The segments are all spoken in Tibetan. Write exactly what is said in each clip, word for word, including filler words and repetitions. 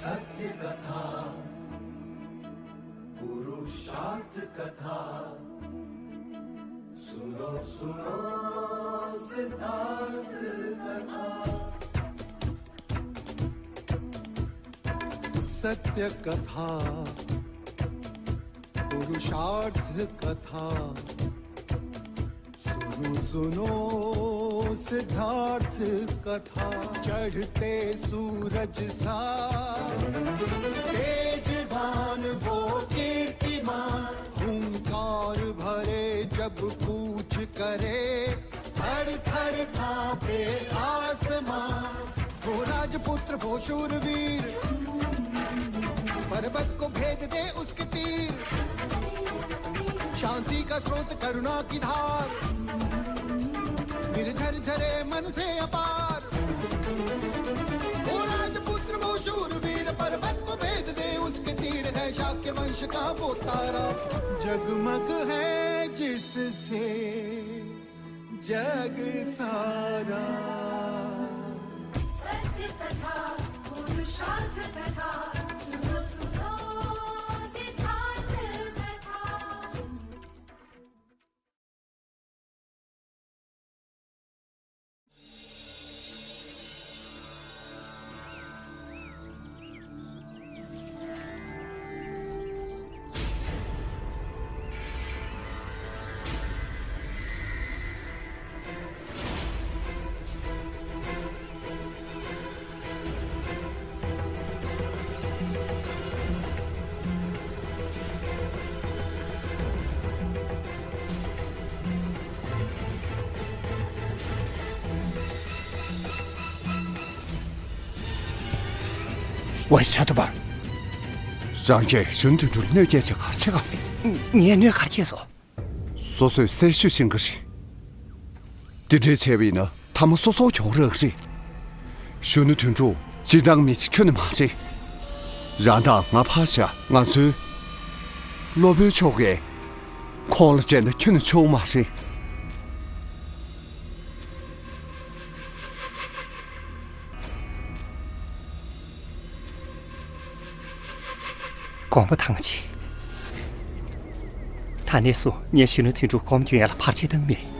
सत्य कथा, पुरुषार्थ कथा, सुनो सुनो सिद्धार्थ कथा। सत्य कथा, पुरुषार्थ कथा, सुनो सुनो सिद्धार्थ कथा। चढ़ते सूरज सा तेजवान वो कीर्तिमान, हुंकार भरे जब कूच करे, थर थर कांपे आसमां। वो राजपुत्र वो शूरवीर, पर्वत को भेद दे उसके तीर। शांति का स्रोत करुणा की धार, निर्झर झरे मन से अपार। वो राजपुत्र वो शूरवीर, पर्वत को भेद दे उसके तीर। है शाक्य वंश का वो तारा, जगमग है जिससे जग सारा। सत्य कथा, पुरुषार्थ कथा, सुनो सुनो सिद्धार्थ कथा। ཝེ་ཤ་ཏུ་པ། རང་གིས་གཞོན་དོན་གྲུབ་གནོད་སྐྱེལ་བྱས་ག་རེ་བྱེད་ག་ངས་གནོད་ག་རེ་བྱས་སོང་། སོ་སོས་གསལ་ཤོས་ཤེས་ཀྱི་རེད། དེ་འདྲས་བྱས་པ་ཡིན་ན་མཐའ་མ་སོ་སོ་གྱོང་རག་གི་རེད། གཞོན་ནུ་དོན་གྲུབ་སྤྱིར་བཏང་མི་གཅིག་ཁྱོན་ནས་མ་རེད། རང་དང་ང་ཕར་བཞག་ང་ཚོའི་སློབ་དཔོན་མཆོག་གིས་ཁོང་ལ་སྤྲད་ན་ཁྱོན་ནས་ཆོག་མ་རེད། དགོངས་པ་དྭངས་ཅིག་ད་ནས་བཟུང་ངས་གཞོན་ནུ་དོན་གྲུབ་སྒོམ་སྐྱོན་ཡ་ལ་བར་ཆད་བཏང་མེད།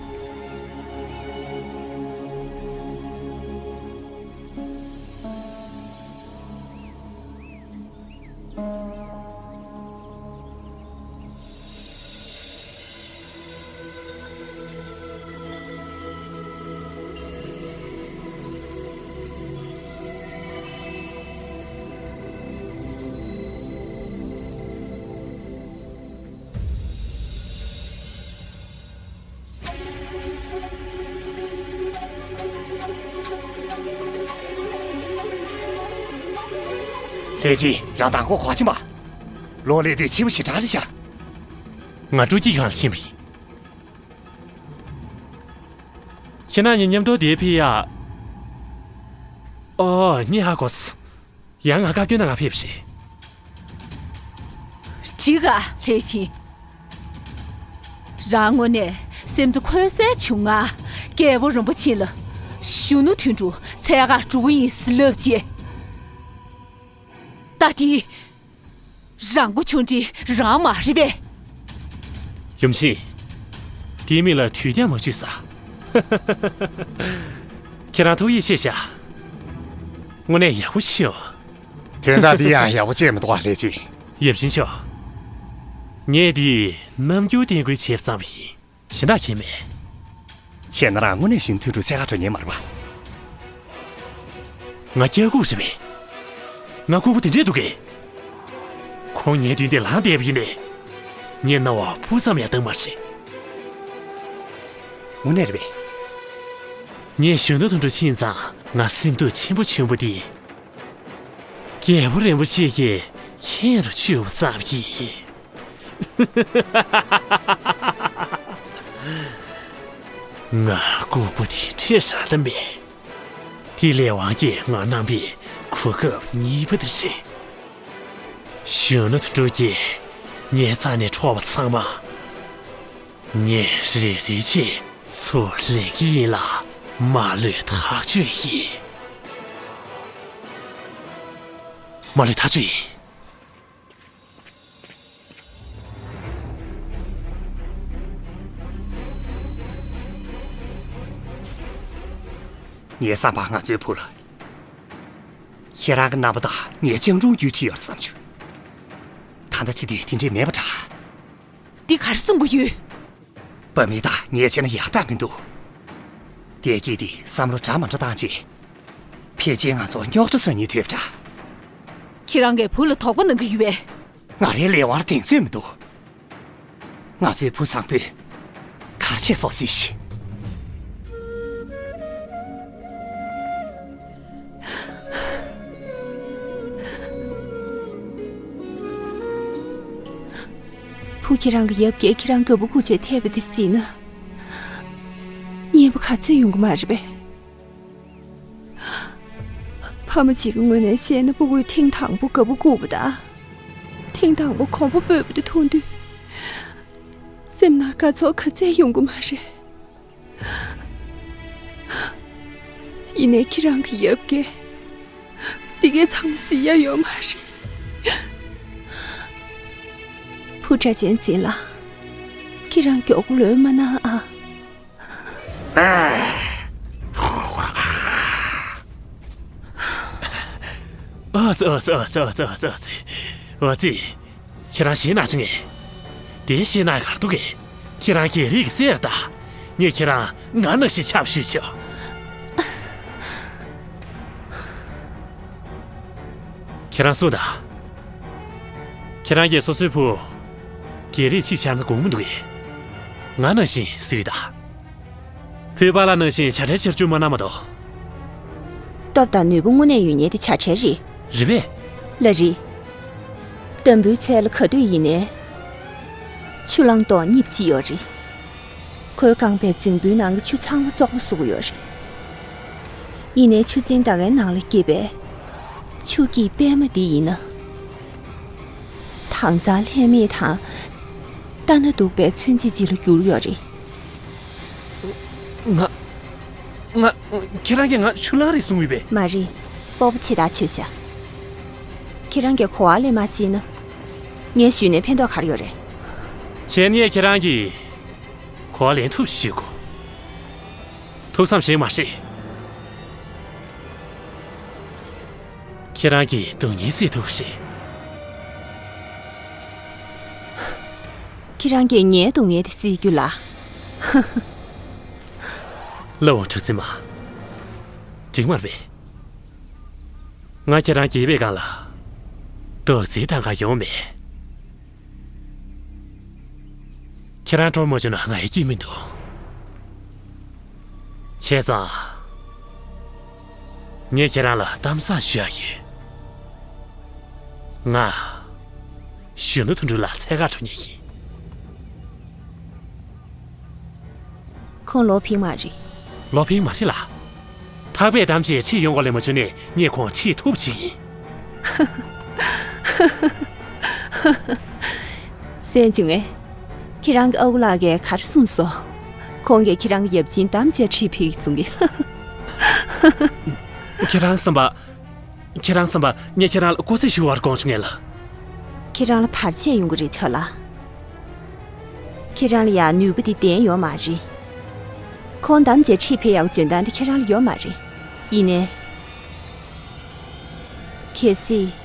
ལྷས་སྦྱིན། རང་མདང་དགོང་ག་ཕྱིན་པ། ལོག་སླེབས་དུས་ཕྱི་པོ་ཞེ་དྲག་རེད་ཤག་ང་སྤྲོ་སྐྱིད་སྒང་ལ་ཕྱིན་པ་ཡིན། ཁྱེད་རང་གཉིས་མཉམ་དུ་འདིར་ཕེབས་ཡ། ཨོ། ངས་ཧ་གོ་སོང་། ཡང་ང་བཀའ་བཀྱོན་ན་ང་ཕེབས་པ་རེད། འགྲིག་ག་ལྷས་སྦྱིན། རང་དངོས་གནས་སེམས་གཙོ་འཁོད་སའི་བྱུང་ང་། རྒྱལ་པོ་རིན་པོ་ཆེ་ལ་གཞོན་ནུ་དོན་གྲུབ་འཚོལ་ག་འགྲོ་གི་ཡིན་ལབ་རྗེས། ད་དེ་རང་མགོ་ཆུང་འདྲི་རང་མ་རེད་པས། ཡུམ་ཆེན། དེའི་མིང་ལ་དུས་འགྱངས་མ་བྱོས་ས། ཁྱེད་རང་ཐུགས་ཡིད་ཆེས་ཤག་དངོས་གནས་ཡག་པོ་ཤེས། དོན་དག་འདི་ཡང་ཡག་པོ་བྱས་མི་འདུག་ཨ་ལྷས་སྦྱིན། ཡབ་ཆེན་མཆོག་ངས་འདི་རྣམ་འགྱུར་བསྟན་དགོས་བྱས་བསམ་པ་ཡིན། གཞན་དག་མཁྱེན་མེད། བྱས་ན་རང་དངོས་གནས་གཞོན་ནུ་དོན་གྲུབ་འཚོལ་ག་འགྲོ་མཁན་མ་རེད་པ། ང་སྐྱག་ལྐུགས་རེད་པས། ང་ལྐུགས་པ་དེ་འདྲས་འདུག་གས། ཁོང་ངའི་མདུན་དེ་ལངས་བསྡད་པ་ཡིན་ནའི། ངས་རྣ་བ་སྤུ་ཙམ་ཡང་བཏང་མ་རེད། དངོས་གནས་རེད་པས། ངས་གཞོན་ནུ་དོན་གྲུབ་ཕྱིན་ཙང་ང་སེམས་སྡུག་ཆེན་པོ་ཆེན་པོ་དེ། རྒྱལ་པོ་རིན་པོ་ཆེ་གིས་མཁྱེན་རུ་ཆུད་པ་བསམ་གྱིས། ང་ལྐུགས་པ་དེ་འདྲས་རང་ལ་མེད། དེ་ལས་དབང་གིས་ང་རྣམ་པའི་གོ་སྐབས་གཉིས་པ་དེ་རེད། གཞོན་ནུ་དོན་གྲུབ་ཀྱིས་ངའི་རྩ་ནས་འཕྲོག་པ་ཚང་མ། ངས་རེ་རེ་བྱས་ཚུར་ལེན་གྱི་ཡིན་ལ་མ་ལུས་ཐག་ཆོད་ཡིན། མ་ལུས་ཐག་ཆོད་ཡིན། ངའི་བསམ་པར་ང་ཚོའི་བུ་ལ། ཁྱེད་རང་གི་རྣམ་པ་དང་ངའི་སྤྱང་གྲུང་རྒྱུད་འཁྲིལ་ཡོད་བསམ་བྱུང་། ད་ལྟ་བྱེད་དུས་དེ་འདྲས་མེད་པ་འདྲ། འདི་ག་རེ་གསུང་གི་ཡོད། བུད་མེད་དང་ཉེས་ཆད་ན་ཡག་རྟགས་མི་འདུག་དེ་སྐྱིད་དེ་བསམ་བློ་འདྲ་མ་འདྲ་བཏང་རྗེས། ཕལ་ཆེར་ང་ཚོ་རྙོག་དྲ་བཟོ་ཉེན་ཐོན་པ་འདྲ། ཁྱེད་རང་གིས་བུ་ལ་དོགས་པ་གནང་གི་ཡོད་པས། ང་རའི་ལས་དབང་ལ་གདེང་ཚོད་མི་འདུག་ང་ཚོའི་བུ་བཟང་པོས་གར་ཆས་སོགས་སྲིད་ཤིང་། བུ་ཁྱེད་རང་གི་ཡབ་རྒྱལ་ཁྱེད་རང་དགའ་པོ་སྒུག་བྱས་ཐེབས་པ་འདི་སྲིད་ན། སྙན་པོ་ག་ཚོད་ཡོང་གི་མ་རེད་པས། ཕ་མ་གཅིག་གི་ངོས་ནས་བཤད་ན་སྤུ་གུས་ཐེངས་དང་པོ་དགའ་པོ་སྒུག་པ་དང་། ཐེངས་དང་པོ་གོམ་པ་སྤོས་པ་དེ་མཐོང་དུས། སེམས་ནང་དགའ་ཚོར་ག་ཚད་ཡོང་གི་མ་རེད། ཡིན་ནའི་ཁྱེད་རང་གི་ཡབ་རྒྱལ། འདི་གའི་ཚང་མ་གཟིགས་ཡ་ཡོད་མ་རེད། བུ་སྒྲ་གཅན་འཛིན་ལགས། ཁྱེད་རང་མགྱོགས་པོ་ལོས་མ་གནང་ཨ། ཨ་ཙི་ཨ་ཙི་ཨ་ཙི། ཁྱེད་རང་ཞེད་སྣང་བྱུང་ངས། དེ་ཞེད་སྣང་གར་འདུག་གས། ཁྱེད་རང་རྒྱལ་རིགས་ཀྱི་སྲས་རེད་ད། ངས་ཁྱེད་རང་ང་ནང་བཞིན་ཆབ་ཞུས་ཆོག་ཁྱེད་རང་གསུངས་དང་། ཁྱེད་རང་གིས་སོ་སོའི་བུ། རྒྱལ་རིགས་གཅིག་ཆགས་ན་དགོངས་མི་འདུག་གས། ང་ནང་བཞིན་གཟིགས་དང་། བོད་པ་ལ་ནང་བཞིན་བྱ་བྲལ་ཆེར་བཅུག་མ་གནང་མ་གཏོགས། སྟོབས་དང་ནུས་པ་དངོས་གནས་ཡོད་མཁན་དེ་བྱ་བྲལ་རེད། རེད་པས། ལགས་རེད། འདམ་བུའི་ཚལ་ལ་ག་དུས་ཡིན་ནའི། ཆུ་གླང་རྡོག་གཉིས་པ་གཅིག་ཡོད་རེད། ཁོའི་རྐང་པས་རྫིང་བུའི་ནང་གི་ཆུ་ཚང་མ་བཙོག་པ་བཟོ་གི་ཡོད་རེད། ཡིན་ནའི་ཆུ་ཚན་ད་གའི་ནང་ལ་སྐྱེས་པའི་ཆུ་སྐྱེས་པད་མ་འདི་ཡིན་ན། དྭངས་གཙང་ལྷད་མེད་དང་། ལྟ་ན་སྡུག་པའི་མཚོན་བྱེད་ཅིག་ལ་གྱུར་ཡོད་རེད། ང་། ང་། ཁྱེད་རང་གིས་ང་ཆུ་གླང་རེད་གསུངས་ཡོད་པས། མ་རེད། སྤོབས་པ་ཆེ་ཐག་ཆོད་ཤག་ཁྱེད་རང་གིས་གོ་བ་ལེན་མ་ཤེས་ན། ངས་ཞུས་ནས་ཕན་ཐོགས་ག་རེ་ཡོད་རེད། བྱས་ན་ངས་ཁྱེད་རང་གིས་གོ་བ་ལེན་ཐུབ་ཞུ་དགོས། ཐུགས་བསམ་བཞེས་མ་ཤེས། ཁྱེད་རང་གིས་སྡུག་བསྔལ་སེལ་ཐུབ་ཤེས། ཁྱེད་རང་གིས་ངའི་སྡུག་བསྔལ་དེ་སེལ་རྒྱུ་ལ། ལྷ་དབང་གྲགས་འཛིན་མ། འགྲིག་མ་རེད་པས། ང་ཁྱེད་རང་རྒྱལ་བའི་སྒང་ལ། རྡོག་རྫིས་དང་ག་ཡོང་མེད། ཁྱེད་རང་སྤྲོ་མ་བྱུང་ན་ང་ཡི་སྐྱིད་མི་འདུག་བྱས་ཙང་། ངས་ཁྱེད་རང་ལ་གཏམ་བཟང་ཞུ་ཡ་ཡོད། ང་། གཞོན་ནུ་དོན་གྲུབ་ལ་འཚོལ་གར་འགྲོ་མཁན་ཡིན། ཁོང་ལོག་ཕེབས་མ་རེད། ལོག་ཕེབས་མ་རེད་ལ། ཐག་པས་བསྡམས་བྱས་ཁྲིད་ཡོང་དགོས་ལས་མ་བྱུང་ནས་ངས་ཁོང་ཁྲིད་ཐུབ་ཅིག་ཡིན། སེམས་བྱུང་ངས། ཁྱེད་རང་གི་ཨ་ཁུ་ལགས་ཀྱིས་ག་རེ་གསུངས་སོང་། ཁོང་གིས་ཁྱེད་རང་གི་ཡབ་ཆེན་བསྡམས་བྱས་ཁྲིད་ཕེབས་གསུང་གི། ཁྱེད་རང་བསམ་པ། ཁྱེད་རང་བསམ་པ་ངས་ཁྱེད་རང་ལ་སྐུ་རྩེད་ཞུ་བར་དགོངས་བྱུང་ངས་ལ། ཁྱེད་རང་ལ་བར་ཆད་ཡོང་གི་རེད་ཆོག་ལ། ཁྱེད་རང་ལ་ཡང་ནུས་པ་འདི་ལྡན་ཡོད་མ་རེད། ཁོང་བསྡམས་བྱས་ཁྲིད་ཕེབས་ཡག་འཇོན་ཐང་འདི་ཁྱེད་རང་ལ་ཡོད་མ་རེད། ཡིན་ནའི། གལ་སྲིད།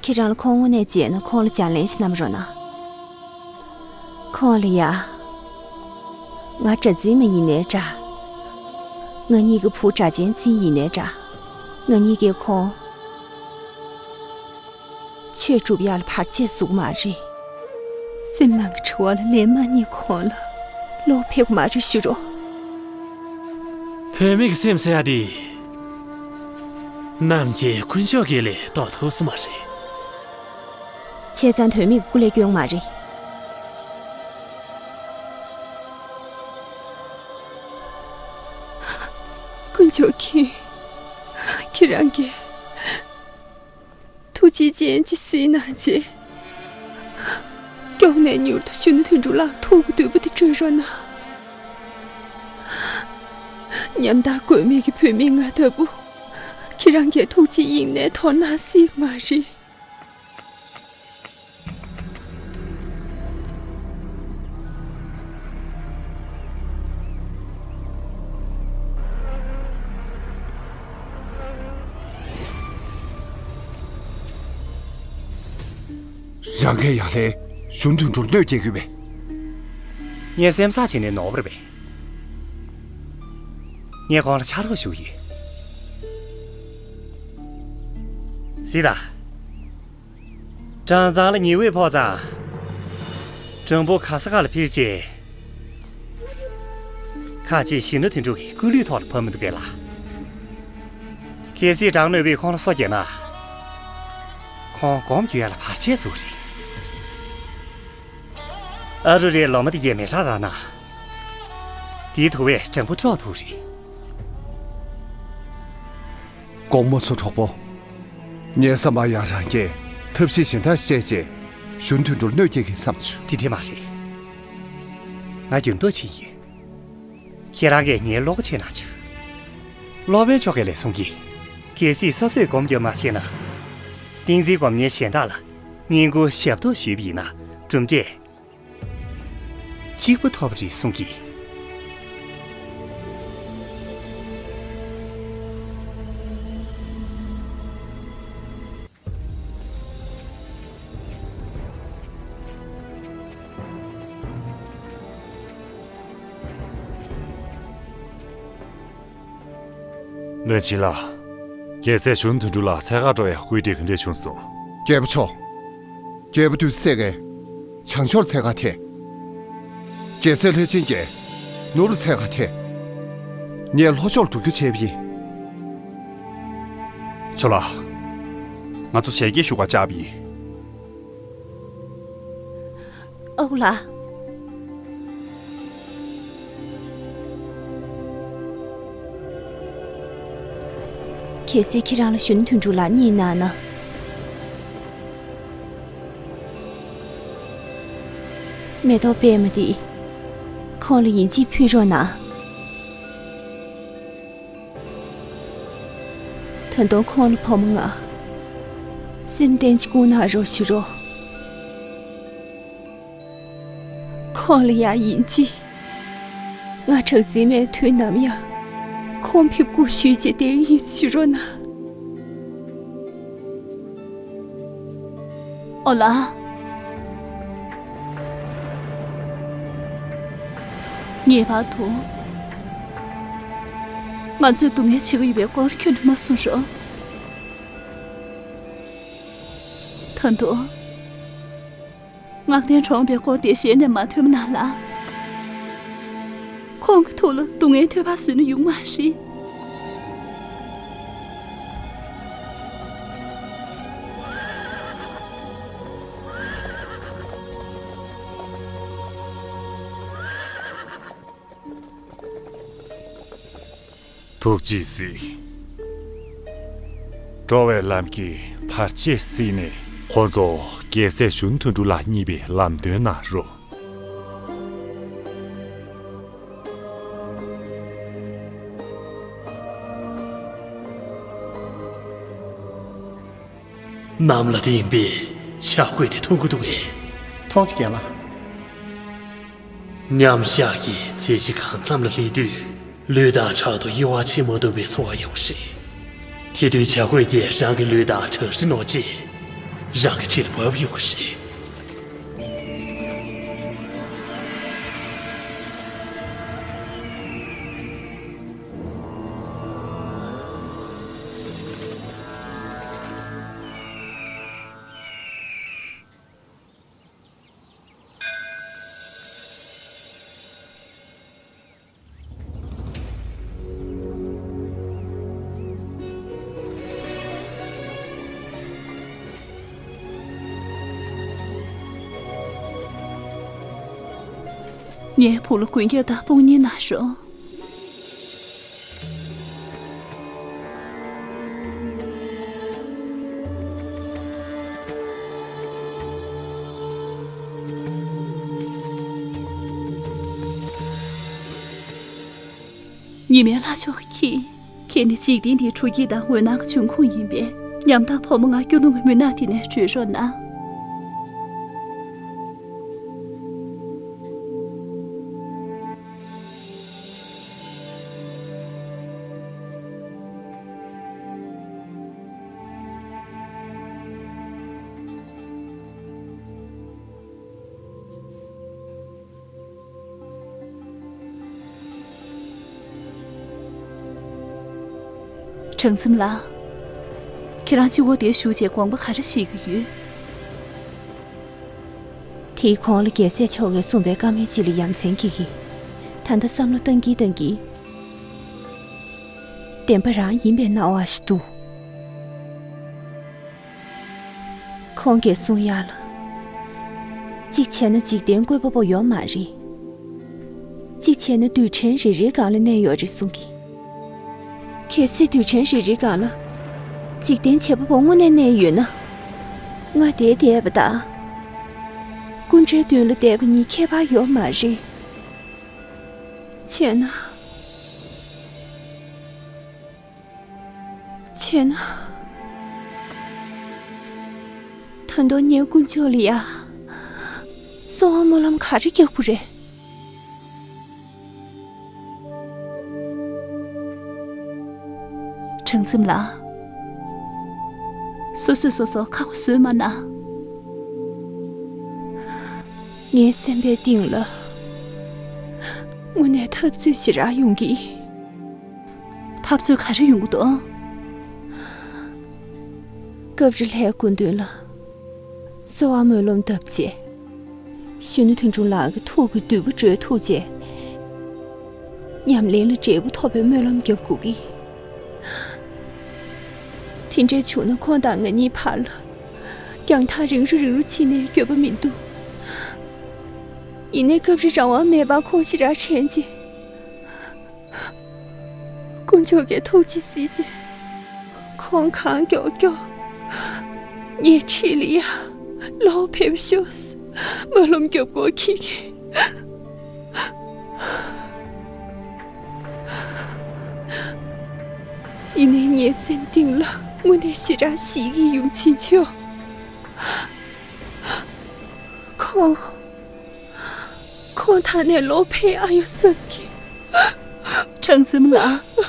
ཁྱེད་རང་ལ་ཁོང་དངོས་གནས་མཇལ་ན་ཁོང་ལ་བྱམས་ལན་ཞིག་གནང་རོགས་གནང་། ཁོང་ལ་ཡ། ང་གྲྭ་འཛིན་མ་ཡིན་ནའི་འདྲ། ང་གཉིས་ཀྱི་བུ་སྒྲ་གཅན་འཛིན་ཡིན་ནའི་འདྲ། ང་གཉིས་ཀས་ཁོང་ཆོས་སྒྲུབ་ཡག་ལ་བར་ཆད་བཟོ་གི་མ་རེད། སེམས་ནང་གི་དྲི་བ་ལ་ལན་མ་རྙེད་ཁོང་ལ་ལོག་ཕེབས་གི་མ་རེད་ཞུ་རོགས། བུད་མེད་ཀྱི་སེམས་ཟེར་ཡ་དེ། ནམ་མཁའི་དཀོན་མཆོག་གིས་ལས་རྟོགས་ཐུབ་ས་མ་རེད། བྱས་ཙང་དོན་མེད་ཀྱི་སྐུ་ལས་སྐྱོན་མ་རེད། དཀོན་མཆོག་མཁྱེན། ཁྱེད་རང་གིས་ཐུགས་རྗེ་ཅན་གྱི་སྲིད་ན་རྗེ། མགྱོགས་ནས་མྱུར་དུ་གཞོན་ནུ་དོན་གྲུབ་ལགས་ཐུགས་ཀྱི་འདོད་པ་དེ་སྒྲུབ་རོགས་གནང་། ཉམ་ཐག་དགོས་མེད་ཀྱི་བུད་མེད་ང་ལྟ་བུ། ཁྱེད་རང་གི་ཐུགས་རྗེ་དབྱིངས་ནས་དོར་ན་སྲིད་མ་རེད། རང་གིས་ཡང་ལྷན་གཞོན་དུད་འགྲོར་གནོད་སྐྱེལ་དགོས་པས། ངས་སེམས་བཟང་བྱས་ནས་ནོར་བ་རེད་པས། ངས་ཁོང་ལ་ཕྱག་རོགས་ཞུ་ཡིན། སྲིད་ད། གྲང་ཚང་ལ་ཉི་འོད་ཕོག་ཙང་། གྲང་པོ་ག་ས་ག་ལ་འཕུར་རྗེས། ཁ་ཅིག་གཞོན་ནུ་དོན་གྲུབ་ཀྱི་སྐུ་ལུས་ཐོག་ལ་བབས་མི་འདུག་གས་ལ། གལ་སྲིད་གྲང་གནོད་པས་ཁོང་ལ་སོ་བརྒྱབ་ན། ཁོང་སྒོམ་རྒྱུ་ཡ་ལ་བར་ཆད་བཟོ་གི་རེད། ཨ་རུ་རའི་ལོ་མ་དེ་གས་མེ་ཁྲག་རག་ན། དེའི་དུ་བས་གྲང་པོ་དཀྲོག་ཐུབ་རེད། དགོངས་མ་ཚོམས་གྲོགས་པོ། ངའི་བསམ་པར་ཡང་རང་གིས་ཐབས་ཤེས་གཞན་དག་བཤད་རྗེས་གཞོན་དུད་འགྲོར་གནོད་སྐྱེལ་གྱི་བསམ་བྱུང་། དེ་འདྲ་མ་རེད། ང་འགྱུར་ལྡོག་ཕྱིན་ཡིན། ཁྱེད་རང་གིས་ངའི་བློ་ཁ་ཕྱེ་གནང་བྱུང་། སློབ་དཔོན་མཆོག་གིས་ལས་གསུང་གིས། གལ་སྲིད་སོ་སོས་སྒོམ་རྒྱག་མ་ཤེས་ན། ཏིང་འཛིན་སྒོམ་མཁན་གཞན་དག་ལ་བསྙེན་བཀུར་ཞབས་ཏོག་ཞུས་པ་ཡིན་ན་གྲུབ་འབྲས་གཅིག་པ་ཐོབ་པ་རེད་གསུང་གིས། བློན་ཆེན་ལགས། རྒྱལ་སྲས་གཞོན་དོན་གྲུབ་ལ་འཚོལ་གར་འགྲོ་བའི་བཀོད་སྒྲིག་ག་འདྲས་བྱུང་སོང་། རྒྱལ་པོ་མཆོག་རྒྱལ་པོ་དུས་སད་ཀྱིས་བྱང་ཕྱོགས་འཚོལ་གར་ཐད། རྒྱལ་སྲས་ལྷས་བྱིན་གྱིས་ནུབ་ལ་འཚོལ་གར་ཐད། ངས་ལྷོ་ཕྱོགས་འགྲོ་རྒྱུ་བྱས་པ་ཡིན། ཁྱོད་ལ། ང་ཚོ་ཞལ་གྱིས་ཞུ་གར་བཅར་བ་ཡིན། ཨའུ་ལགས། གལ་སྲིད་ཁྱེད་རང་ལ་གཞོན་དོན་གྲུབ་ལགས་རྙེད་གནང་ན། མེ་ཏོག་པད་མ་འདི་ཁོང་ལ་ཡིན་གཅིག་ཕུལ་རོགས་གནང་། ད་དུང་ཁོང་ལ་བུ་མོ་ང་སེམས་གཏིང་ཅིག་བསྐུར་གནང་རོགས་ཞུ་རོགས། ཁོང་ལ་ཡང་ཡིན་གཅིག་ང་གྲགས་འཛིན་མའི་དུས་ནམ་ཡང་ཁོང་ཕེབས་སྒུག་ཞུས་བྱས་བསྡད་ཡིན་ཞུ་རོགས་གནང་། ཨོ་ལ། ངེས་པར་དུ། ང་ཚོས་སྡུག་བསྔལ་བྱེད་ཀྱི་ཡོད་པའི་སྐོར་ཁྱོན་ནས་མ་གསུང་རོགས། ད་དུང་། ངག་ལྡན་གྲོངས་པའི་སྐོར་དེ་ཞལ་ནས་མ་ཐོས་པ་ན་ལ། ཁོང་གི་ཐུགས་ལ་སྡུག་བསྔལ་ཐོལ་པ་བཟོས་ན་ཡོང་མ་རེད། ཐུགས་རྗེས་གཟིགས། འགྲོ་བའི་ལམ་གྱི་བར་ཆད་སེལ་ནས། ཁོང་ཚོ་རྒྱལ་སྲས་གཞོན་དོན་གྲུབ་ལ་བརྙེས་པའི་ལམ་སྟོན་གནང་རོགས། གནམ་ལ་ལྡིང་པའི་བྱ་རྒོད་དེ་མཐོང་གི་འདུག་གས། མཐོང་ཅི་རྒན་ལགས། མཉམ་བཞག་གི་ཚེ་གཞི་གང་འཚམ་ལ་སླེབས་དུས། ལུས་དང་ཕྲག་ཏུ་དབྱེ་བ་ཕྱེ་མ་ཐུབ་པའི་ཚོར་བ་ཡོང་སྲིད། དེ་དུས་བྱ་རྒོད་དེ་རང་གི་ལུས་དང་བྲལ་རིན་ནོ་ཅེས། རང་གི་ཕྱི་ལ་བབས་ཡོང་གི་རེད། ངའི་བུ་ལ་མགོན་སྐྱབས་དང་དཔུང་གཉེན་གནང་རོགས། ཉི་མའི་ལྷ་མཆོག་གིས་ དེ་ནི་འཇིག་རྟེན་འདིའི་འཕྲོ་སྐྱིད་དང་འོད་སྣང་གི་འབྱུང་ཁུངས་ཡིན་པས། ཉམ་ཐག་ཕོ་མོ་ང་སྐྱོ་གདུང་གི་མུན་ནག་དེ་ནས་སྒྲོལ་རོགས་གནང་། གྲང་ཚིམ་ལགས། ཁྱེད་རང་སྤྱི་བོ་དེར་བཞུགས་བྱས་དགོངས་པ་ག་རེ་བཞེས་ཀྱི་ཡོད། དེའི་གོང་ལ་རྒྱལ་སྲས་མཆོག་གིས་གསུངས་པའི་བཀའ་མོལ་ཅིག་ལ་ཡ་མཚན་སྐྱེ་གི། ད་ལྟ་བསམ་བློ་བཏང་གིན་བཏང་གིན། བདེན་པ་རང་ཡིན་པའི་སྣང་བ་ཞིག་འདུག་ཁོང་གིས་གསུང་ཡག་ལ། གཅིག་བྱས་ན་འཇིག་རྟེན་བཀོད་པ་པོ་ཡོད་མ་རེད། གཅིག་བྱས་ན་རྡུལ་ཕྲན་རེ་རེའི་སྒང་ལ་གནས་ཡོད་རེད་གསུང་གི། གལ་སྲིད་རྡུལ་ཕྲན་རེ་རེའི་སྒང་ལ་འཇིག་རྟེན་བྱེད་པ་པོ་དངོས་གནས་གནས་ཡོད་ན། ང་དེར་བསྡད་པ་དང་། སྐུ་འདྲའི་མདུན་ལ་བསྡད་པ་གཉིས་ཁྱད་པར་ཡོད་མ་རེད། བྱས་ན། བྱས་ན། ད་དུང་ངས་དཀོན་མཆོག་ལ་ཡ། གསོལ་བ་སྨོན་ལམ་ག་རེ་རྒྱག་དགོས་རེད། གྲང་ཚིམ་ལགས། སོ་སོས་སོ་སོ་ཁག་པོ་བཟོས་མ་གནང་། ངའི་སེམས་པའི་གཏིང་ལ། དངོས་གནས་འཐབ་རྩོད་ཞེ་དྲག་ཡོང་གི། འཐབ་རྩོད་ག་རེ་ཡོང་གི་འདུག་སྐབས་རེ་ལྷའི་སྐུ་མདུན་ལ་གསོལ་བ་སྨོན་ལམ་བཏབ་རྗེས། གཞོན་ནུ་དོན་གྲུབ་ལགས་ཀྱི་ཐུགས་ཀྱི་འདོད་པ་གྲོལ་ཐུབ་རྗེས། ཉམས་ལེན་ལ་འབྲས་བུ་ཐོབ་པའི་སྨོན་ལམ་རྒྱབ་དགོས་ཀྱི། དེ་འདྲས་བྱུང་ན་ཁོང་དང་ང་གཉིས་བར་ལ་རྒྱང་ཐག་རིང་རུ་རིང་རུ་ཕྱིན་ནས་འགྱོད་པ་མི་འདུག་ཡིན་ནའི་སྐབས་རེ་རང་དབང་མེད་པར་ཁོང་ཞེ་དྲག་དྲན་རྗེས། དཀོན་མཆོག་གིས་ཐུགས་རྗེས་གཟིགས་རྗེས། ཁོང་གང་མགྱོགས་མགྱོགས་ངའི་འཁྲིས་ལ་ཡ་ལོག་ཕེབས་ཤོག་སྨོན་ལམ་རྒྱབ་སྐོར་ཁྱེད་ཀྱིས། ཡིན་ནའི་ངའི་སེམས་གཏིང་ལ་དངོས་གནས་ཞེ་དྲག་ཞེད་ཀྱི་ཡུམ་ཆེན་མཆོག་ཁོང་། ཁོང་ད་ནས་ལོག་ཕེབས་ཨ་ཡོད་བསམ་གི། གྲང་ཚིམ་ལགས།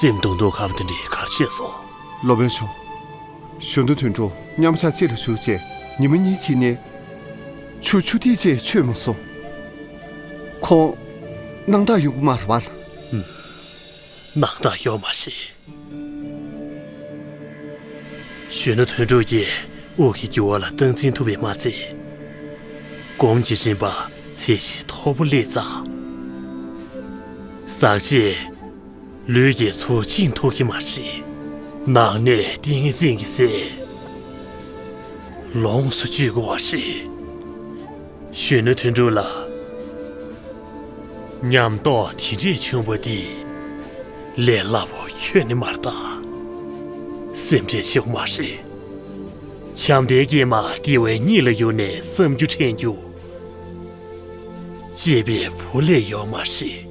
སེམས་སྡུག་སྡུག་གམ་དེ་འདྲའི་གར་བྱས་སོང་། སློབ་དཔོན་མཆོག་གཞོན་ནུ་དོན་གྲུབ་མཉམ་ཞག་གཅིག་ལ་བཞུགས་བྱས་ཉི་མ་གཉིས་ཕྱིན་ནས། ཆུ་ཆུ་ཐིགས་ཅིག་མཆོད་མ་སོང་། ཁོང་སྣང་དག་ཡོང་གི་མ་རེད་པ། སྣང་དག་ཡོད་མ་རེད། གཞོན་ནུ་དོན་གྲུབ་ཀྱིས་དབུགས་ཀྱི་རྒྱུ་བ་ལ་སྟངས་འཛིན་ཐུབ་པས་མ་ཚད། སྒོམ་གྱི་སྦྱིན་པ་ཚད་གཞི་མཐོ་པོ་སླེབས་ཙང་། ཟག་བཅས་ལུས་ཀྱི་ཚུལ་བཅིངས་ཐུབ་ཀྱི་མ་རེད། ནང་གནས་ཏིང་ངེ་འཛིན་གྱི་སེམས་ལོངས་སུ་སྤྱོད་དགོས་པ་རེད། གཞོན་ནུ་དོན་གྲུབ་ལགས། ཉམས་རྟོགས་དེ་འདྲས་ཆེན་པོ་འདི་ལས་སླ་པོ་ཁྱོན་ནས་མ་རེད་ད། སེམས་ཁྲལ་བྱེད་དགོས་མ་རེད། བྱམས་པའི་སྐྱེས་མ་སྐྱེ་བའི་གཉིད་ལ་ཡུར་ནས་བསམ་རྒྱུ་དྲན་རྒྱུ། གཅེས་པའི་བུ་ལས་ཡོད་མ་རེད།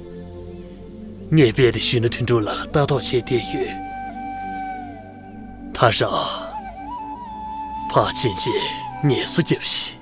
ངས་རྦད་དེ་གཞོན་ནུ་དོན་གྲུབ་ལ་ལྟ་རྟོག་བྱས་བསྡད་ཡོད། ད་རང་ཕར་ཕྱིན་བྱས་ངལ་གསོ་རྒྱབ་ཤིག།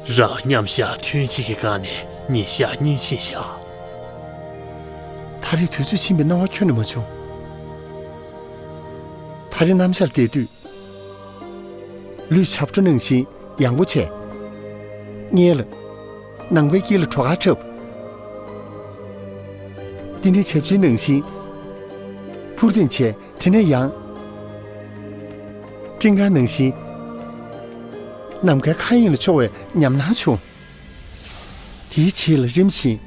རང་མཉམ་བཞག་ཐུན་གཅིག་གི་སྒང་ནས་ཉིན་ཞག་གཉིས་ཕྱིན་བཞག་ད་རེས་དུས་ཚོད་ཕྱིན་པའི་སྣང་བ་ཁྱོན་ནས་མ་བྱུང་། ད་རེས་གནམ་ཤར་བསྡད་དུས། ལུས་ཞབས་བྲོ་ནང་བཞིན་ཡང་པོ་བྱས། སྔས་ལ། ནང་པའི་དཀྱིལ་ལ་བྲོ་གར་འཁྲབ། འདི་ནས་བྱབས་ཆེན་ནང་བཞིན། འཕུར་ལྡིང་བྱས། དེ་ནས་ཡང་། སྤྲིན་དཀར་ནང་བཞིན། ནམ་མཁའི་མཁའ་དབྱིངས་ལ་འཕྱོ་བའི་ཉམས་སྣང་བྱུང་། དེའི་རྗེས་ལ་རིམ་བཞིན།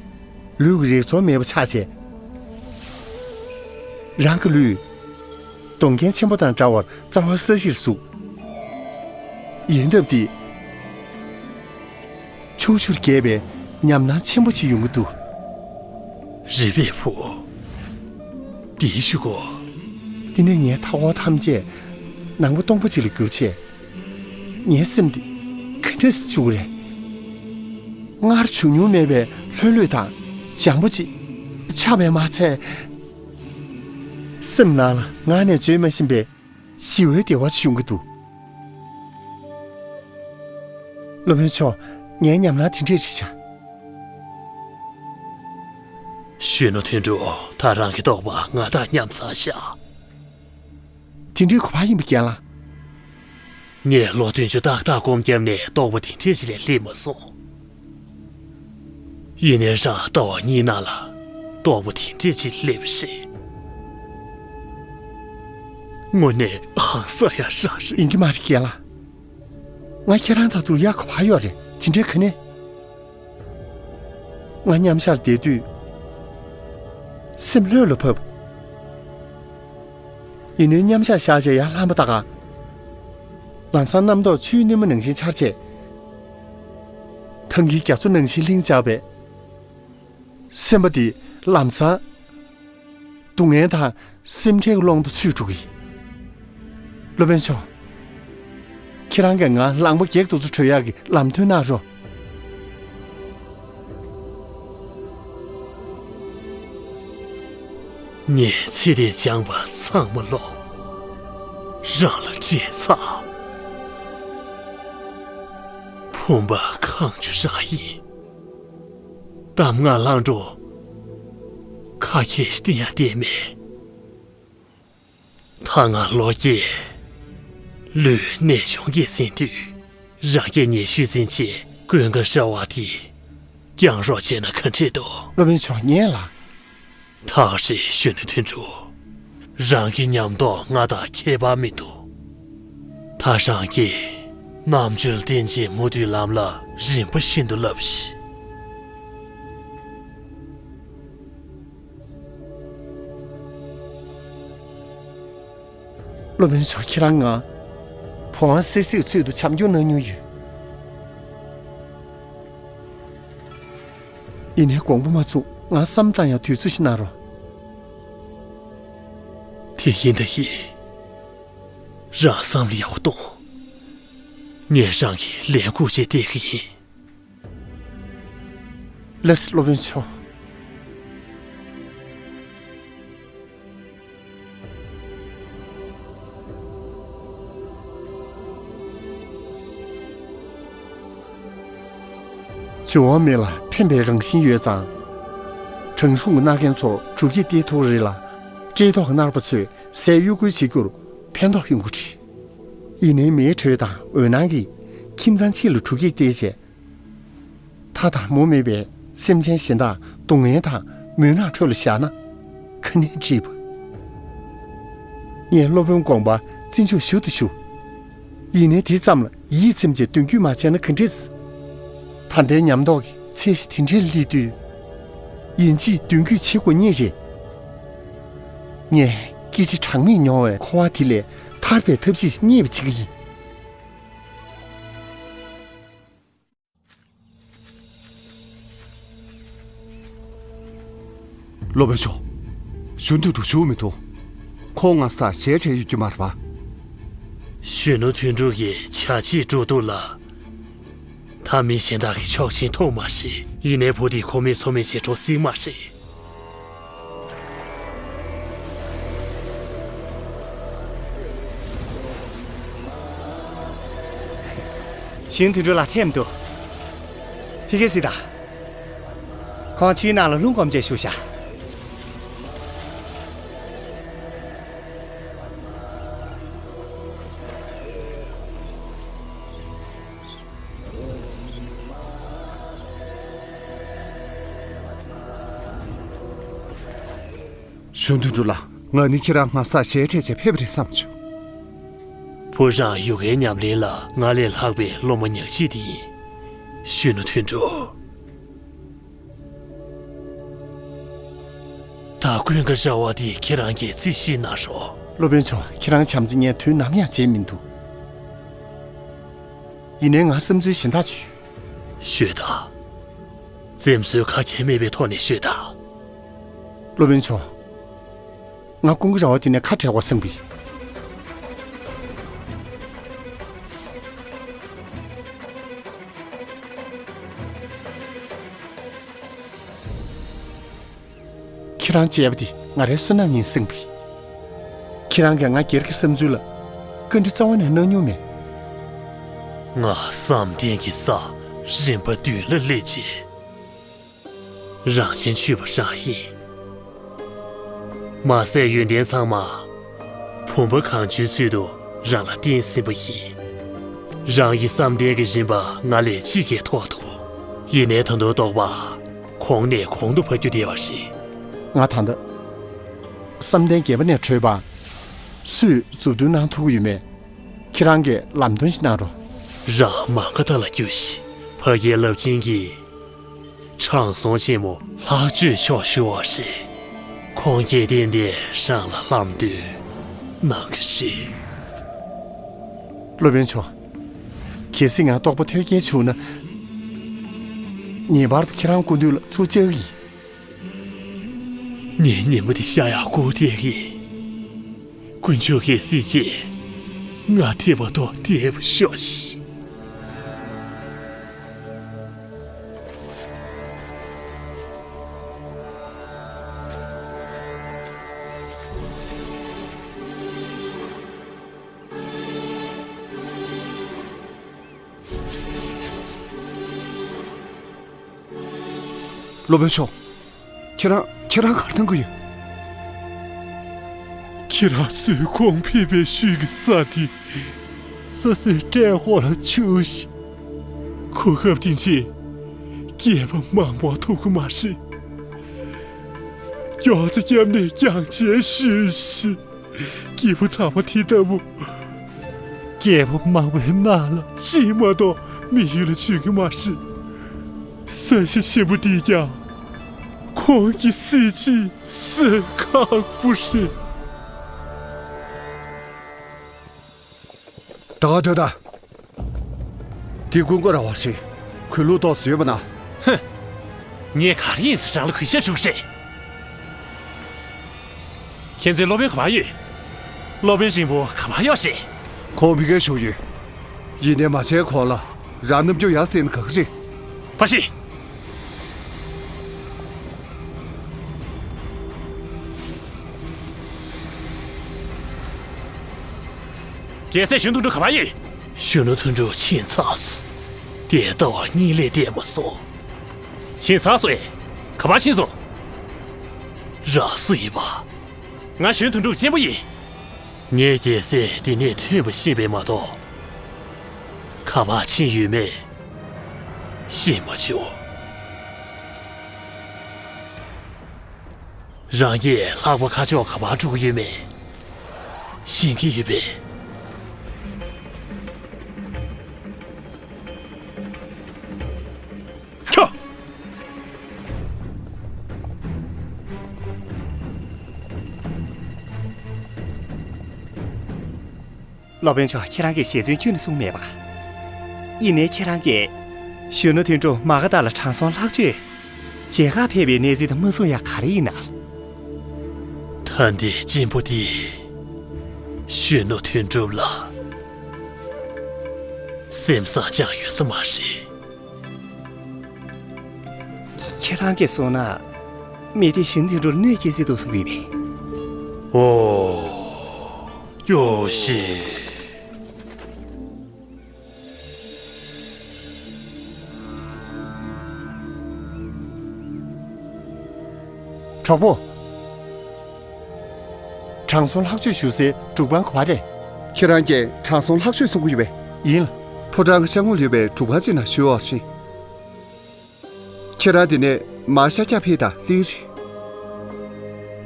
ལུས་ཀྱི་རེག་ཚོར་མེད་པ་ཆགས་བྱས། རང་གི་ལུས། སྡོང་རྒན་ཆེན་པོ་དང་འདྲ་བར་རྩ་བ་ས་གཞིར་ཟུག་ཡལ་འདབ་འདི། ཆུང་ཆུང་རྒྱས་པའི་ཉམས་སྣང་ཆེན་པོ་ཞིག་ཡོང་གི་འདུག་རེད་པས་བུ། འདིའི་གཞུག་གུ། འདི་ནས་ངའི་མཐའ་འཁོར་ཐམས་ཅད་ནང་པ་སྟོང་པ་ཅིག་ལ་གྱུར་བྱས། ངའི་སེམས་འདི་ག་འདྲས་སེ་བཅུག་གི་རེད། སྔར་བྱུང་མྱོང་མེད་པའི་ལྷོད་ལྷོད་དང་འཇམ་པོ་ཅིག་ཆགས་པས་མ་ཚད། སེམས་ནང་ལ་ངག་ནས་བརྗོད་མ་ཤེས་པའི་ཞི་བའི་བདེ་བ་ཞིག་ཡོང་གི་འདུག་སློབ་དཔོན་མཆོག་ངའི་ཉམས་སྣང་དེ་འདྲས་རེད་བཞག་གཞོན་ནུ་དོན་གྲུབ། ད་རང་གི་རྟོགས་པ་ང་དང་མཉམ་ཚར་བཞག་དེ་འདྲའི་གོ་བ་ཡིན་པ་རྒན་ལགས། ངས་ལོ་བདུན་ཅུ་ཏག་ཏག་སྒོམ་བརྒྱབ་ནས་རྟོགས་པ་དེ་འདྲས་ཅིག་ལས་སླེབས་མ་སོང་། ཡིན་ནའི་རང་ཟླ་བ་གཉིས་ནང་ལ་རྟོགས་པ་དེ་འདྲས་ཅིག་སླེབས་པ་རེད། དངོས་གནས་ཧང་སང་ཡ་རང་རེད། ཡིན་གྱི་མ་རེད་རྒན་ལགས། ང་ཁྱེད་རང་དང་སྡུར་ཡག་ག་བ་ཡོད་རེད། དེ་འདྲའི་ག་ནས། ང་མཉམ་བཞག་བསྡད་དུས། སེམས་ལྷོད་ལ་བབས། ཡིན་ནའི་མཉམ་བཞག་བཞག་བྱས་ཡར་ལྷང་པ་ལྟ་ག་ལམ་སང་རྣམ་རྟོག་ཆུའི་སྣེ་མོ་ནང་བཞིན་འཆར་བྱས། ཐང་གིའི་རྒྱ་མཚོ་ནང་བཞིན་ལྷིང་འཇགས་པས། སེམས་པ་འདི་ལམ་སང་སྡུག་བསྔལ་དང་སེམས་ཁྲལ་གྱི་ཀློང་དུ་ཚུད་འགྲོ་གི། སློབ་དཔོན་མཆོག་ཁྱེད་རང་གིས་ང་གླང་པོ་བགེགས་དུ་ཚོ་བྲོས་ཡག་གི་ལམ་སྟོན་གནང་རོགས། ངས་ཚེ་འདིར་སྦྱངས་པ་ཚང་མ་ལོག་རང་ལ་སྤྲད་ཚར། ཕུང་པོ་གང་བྱུང་རང་ཡིན། གཏམ་ངག་ལྷག་འཕྲོ་ཁ་ཁྱེར་ཞིག་བསྟན་ཡ་བསྟན་མེད། ད་ང་ལོ་རྒས། ལུས་ནད་གཞུང་གིས་ཟིན་དུས། རང་རྒྱལ་ཉེ་ཤོས་ཟིན་བྱས་ཀུན་དགའ་ཧྲ་བ་དེ་བསྐྱང་རོགས་བྱས་ན་ག་འདྲས་འདུག་སློབ་དཔོན་མཆོག་ངས་ལ། ཐག་རེད་གཞོན་ནུ་དོན་གྲུབ། རང་གི་ཉམས་རྟོགས་ང་དང་ཁྱད་པར་མི་འདུག་ད་རང་གིས་རྣམ་དཔྱོད་བསྟེན་བྱས་མུ་མཐུད་ལམ་ལ་རིམ་པ་བཞིན་དུ་བསླབས་ཤིག་སློབ་དཔོན་མཆོག་ཁྱེད་རང་ང་བུ་དབང་གསེར་གཟིགས་ཚུལ་དུ་བྱམས་སྐྱོང་གནང་མྱོང་ཡོད། ཡིན་ནའི་དགོངས་པ་མ་ཚོམས། ང་བསམ་བཏང་ཡང་དུས་ཚོད་ཅིག་གནང་རོགས། དེ་ཡིན་ད་ཡིན། རང་བསམ་བློ་ཡག་པོ་གཏོང་། ངས་རང་གི་ལས་འགུལ་བྱེད་བསྡད་ཀྱི་ཡིན། ལགས་སོ་སློབ་དཔོན་མཆོག་འབྱུང་བ་མེད་ལ་ཕན་པའི་རང་བཞིན་ཡོད་ཙང་། དྲང་སྲོང་གི་མནའ་མཁན་ཚོ་གྲུ་ཁྱེར་སྟེར་ཐུབ་རེད་ལ། བཀྲེས་ལྟོགས་མནར་བ་ཚོས་ཟས་གཡོ་འགུལ་བྱེད་རྒྱུར་ཕན་ཐོགས་ཡོང་གི་རེད། ཡིན་ནའི་མེའི་དྲོད་དང་འོད་སྣང་གིས་ཁྱིམ་ཚང་གཅིག་ལ་གྲུ་ཁྱེར་སྟེར་བྱས། ཐ་དང་མོ་མེད་པའི་སེམས་ཅན་གཞན་དག་སྡུག་བསྔལ་དང་མུན་ནག་ཁྲོད་ལ་བཞག་ན་ག་ནས་འགྲིག་པ། ངས་སློབ་དཔོན་དགོངས་པ་བརྩི་འཇོག་ཞུ་དང་ཞུ། ཡིན་ནའི་དེ་ཙམ་ལ་ཡིད་ཚིམ་བྱས་མདུན་སྐྱོད་མ་བྱས་ན་ག་འདྲས། ད་ལྟའི་ཉམས་རྟོགས་ཀྱི་ཚད་གཞི་དེ་འདྲས་སླེབས་དུས། ཡིན་གཅིག་མདུན་སྐྱོད་བྱེད་དགོས་ངེས་རེད། ངས་སྐད་ཆ་གྲངས་མེད་མྱོང་བའི་འཁོར་བ་དེ་ལས་ཐར་པའི་ཐབས་ཤེས་ཤིག་རྙེད་པ་བྱེད་ཀྱི་ཡིན། སློབ་དཔོན་མཆོག་གཞོན་དུ་འགྲོ་ཞུ་མི་འདུག་ཁོང་ང་ས་ཞལ་བྱས་ཡོད་ཀྱི་མ་རེད་པ། གཞོན་ནུ་དོན་གྲུབ་ཀྱིས་བྱ་བྱེད་འགྲོ་འདུག་ལ། ད་མི་གཞན་དག་གིས་ཆོག་མཆན་ཐོབ་མ་ཤེས། ཡིན་ནའི་བུ་དེ་ཁོ་མོས་ཚོར་མེད་བྱས་འགྲོ་སྲིད་མ་ཤེས། གཞོན་དོན་གྲུབ་ལ་ཐེམ་འདུག་ཕ་གི་སི་ད། ཁོང་ཆུའི་ནང་ལ་ལྷུང་གོམས་བྱས་བཞུགས་ཤག་གཞོན་དུ་འགྲོ་ལ། ང་ནི་ཁྱེད་རང་ང་ས་ཞལ་འཕྲད་བྱས་ཕེབས་རེད་བསམ་བྱུང་། བུ་རང་ཡོ་གའི་ཉམས་ལེན་ལ་ང་ལས་ལྷག་པའི་སློབ་མ་ཉག་གཅིག་དེ་ཡིན། གཞོན་ནུ་དོན་གྲུབ། ད་ཀུན་དགའ་ར་བ་དེ་ཁྱེད་རང་གིས་རྩིས་ཞིབ་གནང་རོགས། སློབ་དཔོན་མཆོག་ཁྱེད་རང་བྱམས་བརྩེ་ངས་དུས་ནམ་ཡང་བརྗེད་མི་འདུག་ཡིན་ནའི་ང་བསམ་ཚུལ་གཞན་དག་ཅིག་ཡོད། ཤོད་དང་། འཛེམ་ཟོན་ཁ་གྱེས་མེད་པའི་ཐོག་ནས་ཤོད་དང་། སློབ་དཔོན་མཆོག་ང་ཀུན་དགའ་ར་བ་དེ་ནས་ཁ་བྲལ་དགོས་བསམ་གི། ཁྱེད་རང་བྱས་པ་དེ་ང་རའི་བསོད་ནམས་ཡིན་བསམ་གི། ཁྱེད་རང་གིས་ང་སྒེར་གྱི་བསམ་ཚུལ་ལ་བཀའ་འདྲི་རྩ་བ་ནས་གནང་མྱོང་མེད། ང་བསམ་གཏན་གྱི་ས་རིམ་པ་བདུན་ལ་སླེབས་རྗེས། རང་བཞིན་ཆུད་པ་རང་ཡིན། མ་ཟད་ཡོན་ཏན་ཚང་མ་བུམ་པ་གང་བྱོའི་ཚུལ་དུ་རང་ལ་བསྟན་ཟིན་པ་ཡིན། རང་གི་བསམ་གཏན་གྱི་རིམ་པ་ང་ལས་ཅི་གས་མཐོ་འདུག་ཡིན་ནའི་ད་དུང་རྟོགས་པ་གོང་ནས་གོང་དུ་འཕར་རྒྱུ་དེ་བ་རེད། ང་ད་ལྟ་བསམ་གཏན་བརྒྱད་པ་ནས་གྲོལ་བ་སུས་མཛུབ་སྟོན་གནང་ཐུབ་ཀྱི་ཡོད་མེད། ཁྱེད་རང་གིས་ལམ་སྟོན་ཞིག་གནང་རོགས། རང་མ་ག་དྷ་ལ་རྒྱུགས་ཤིག་ཕ་གིའི་རླབས་ཆེན་གྱི་དྲང་སྲོང་ཆེན་མོ་ལྷག་སྤྱོད་མཆོག་ཞུ་བ་རེད། ཁོང་གིས་ཏན་ཏན་རང་ལ་ལམ་སྟོན་གནང་གི་རེད། སློབ་དཔོན་མཆོག་གལ་སྲིད་ང་རྟོགས་པ་ཐོལ་རྒྱལ་བྱུང་ན། ངེས་པར་དུ་ཁྱེད་རང་སྐུ་མདུན་ལ་ཚུར་བཅར་གི་ཡིན། ངའི་ཉིན་མོ་འདི་ཤར་ཡག་སྐུ་དེ་གིས། དཀོན་མཆོག་གིས་སྲིད་ཅེས་ང་ཐེ་བ་ཐོག་བདེ་བ་ཤོག་ཤིག་སློབ་དཔོན་མཆོག་ཁྱེད་རང་ཁྱེད་རང་ག་རེ་གཏོང་གི་ཡོད། ཁྱེད་རང་ཚོས་ཁོང་ཕེབས་པའི་ཤུལ་གྱི་ས་དེ་སོ་སོའི་སྲས་འོག་ལ་བཅུག་ཤིག་གོ་སྐབས་དེ་རྗེས་སྐྱེས་པ་མང་པོ་ཐོབ་ཀྱི་མ་རེད། མགྱོགས་ཙམ་བསྐྱབས་ནས་སྐྱོང་བྱེད་ཞུས་ཤིག་སྐྱེས་བུ་དམ་པ་དེ་ལྟ་བུ། སྐྱེས་བུ་མང་པོའི་ནང་ལ་གཅིག་མ་གཏོགས་མི་ཡུལ་ལ་བྱོན་གྱི་མ་རེད། ས་གཞི་ཆེན་པོ་འདིས་ཀྱང་ཁོང་གི་གཟི་བརྗིད་གསོན་ཁག་པོ་རེད། ད་ག་སྡོད་དང་། འདི་ཀུན་དགའ་ར་བ་ཞིག་གུས་ལུགས་ཏོག་ཙམ་ཡོད་པ་ན། ཧུམ། ངས་ག་རེ་ཡིན་ཟེར་རང་ལ་གུས་ཞབས་ཞུ་གི་རེད། ཁྱེད་ཚོའི་སློབ་དཔོན་ག་པར་ཡོད། སློབ་དཔོན་རིང་པོ་ག་པར་ཡོད་ཞེས། ཁོང་ཕ་གིར་བཞུགས་ཡོད། ཡིན་ནའི་མ་བྱན་ཁོང་ལ་རང་རྣམ་འགྱུར་ཡག་བསྟན་ན་དགའ་གི་རེད། ཕ་ཤི། རྒྱལ་སྲས་གཞོན་དུ་འགྲོ་ག་པར་ཡོད། གཞོན་ནུ་དོན་གྲུབ་ཕྱིན་ཚར་སོང་། དེ་ལྟ་བ་གཉིད་ལས་འདས་མ་སོང་། ཕྱིན་ཚར་སོང་ཨེ། ག་པར་ཕྱིན་སོང་། རང་སུ་ཡིན་པ། ང་གཞོན་དོན་གྲུབ་གཅེན་པོ་ཡིན། ངས་རྒྱལ་སྲས་འདི་ནས་ཐོན་པ་ཤེས་པས་མ་གཏོགས། ག་པར་ཕྱིན་ཡོད་མེད་ཤེས་མ་བྱུང་། རང་གིས་ལྷག་པ་ཁ་ཕྱོགས་ག་པར་འགྲོ་གི་ཡོད་མེད་ཤེས་ཀྱི་ཡོད་པས། ཁྱོ། སློབ་དཔོན་མཆོག་ཁྱེད་རང་གིས་ཞལ་རྩོད་ཁྱོན་ནས་གསུངས་མེད་པ། ཡིན་ནའི་ཁྱེད་རང་གིས་གཞོན་ནུ་དོན་གྲུབ་མ་ག་དྷ་ལ་དྲང་སྲོང་ལྷག་སྤྱོད་མཇལ་ཁར་ཕེབས་པའི་གནས་ཚུལ་དེ་མ་གསུངས་ཡ་ག་རེ་ཡིན་ན། ད་ལྟའི་གཅེན་པོ་དེས་གཞོན་ནུ་དོན་གྲུབ་ལ་སེམས་བཟང་སྦྱངས་ཡོད་ས་མ་རེད། ཁྱེད་རང་གིས་གསུངས་ན། མི་དེ་གཞོན་དོན་གྲུབ་ལ་གནོད་སྐྱེལ་སྲིད་འདུག་གསུང་གི་ཡོད་པས། ཨོ། ཡོ་ཤི། གྲོགས་པོ། དྲང་སྲོང་ལྷག་སྤྱོད་ཞུ་སའི་འབྲུག་པང་ག་པར་རེད། ཁྱེད་རང་གིས་དྲང་སྲོང་ལྷག་སྤྱོད་གསུང་གི་ཡོད་པས། ཡིན་ལ། ཕོ་བྲང་གི་ཤར་ངོས་ལ་ཡོད་པའི་འབྲུག་པང་ཅིག་ནང་ཞུ་འོག་ཤིག་ཁྱེད་རང་དེ་ནས་མར་ཤར་རྒྱག་ཕེབས་དང་གླེང་རེད།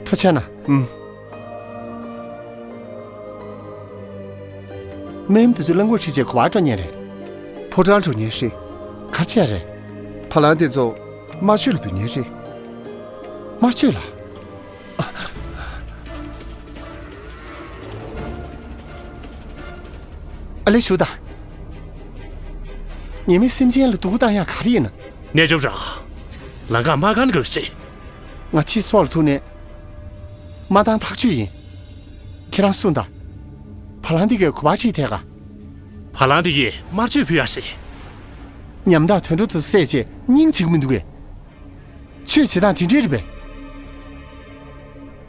ཐུགས་རྗེ་གནང་། ཨུམ། སྨན་དེ་ཚོ་རླངས་འཁོར་ཁྲིད་བྱས་ག་པར་འགྲོ་མཁན་རེད། ཕོ་བྲང་འགྲོ་མཁན་རེད། ག་རེ་བྱས་རེད། བ་ལང་དེ་ཚོ་དམར་མཆོད་ལ་འབུལ་མཁན་རེད། དམར་མཆོད་ལ། ཨ་ལེ་ཞུ་དང་། ཉེས་མེད་སེམས་ཅན་ལ་སྡུག་པོ་བཏང་ཡག་ག་རེ་ཡིན་ན། རྣལ་འབྱོར་རང་། ལམ་ཁ་མ་དཀར་དགོས་ཤིག་ང་ཕྱིས་སྲོག་ལ་ཐུག་ནས། མ་བཏང་ཐག་ཆོད་ཡིན། ཁྱེད་རང་གསུངས་དང་། བ་ལང་འདི་གས་ག་པར་ཁྲིད་ཐད་ག་བ་ལང་འདི་གས་དམར་མཆོད་ཕུལ་ཡག་རེད། ཉམ་ཐག་དུད་འགྲོ་དེ་བསད་བྱས་སྙིང་རྗེ་གི་མི་འདུག་གས། ཆོས་བྱེད་སྟངས་དེ་འདྲས་རེད་པས།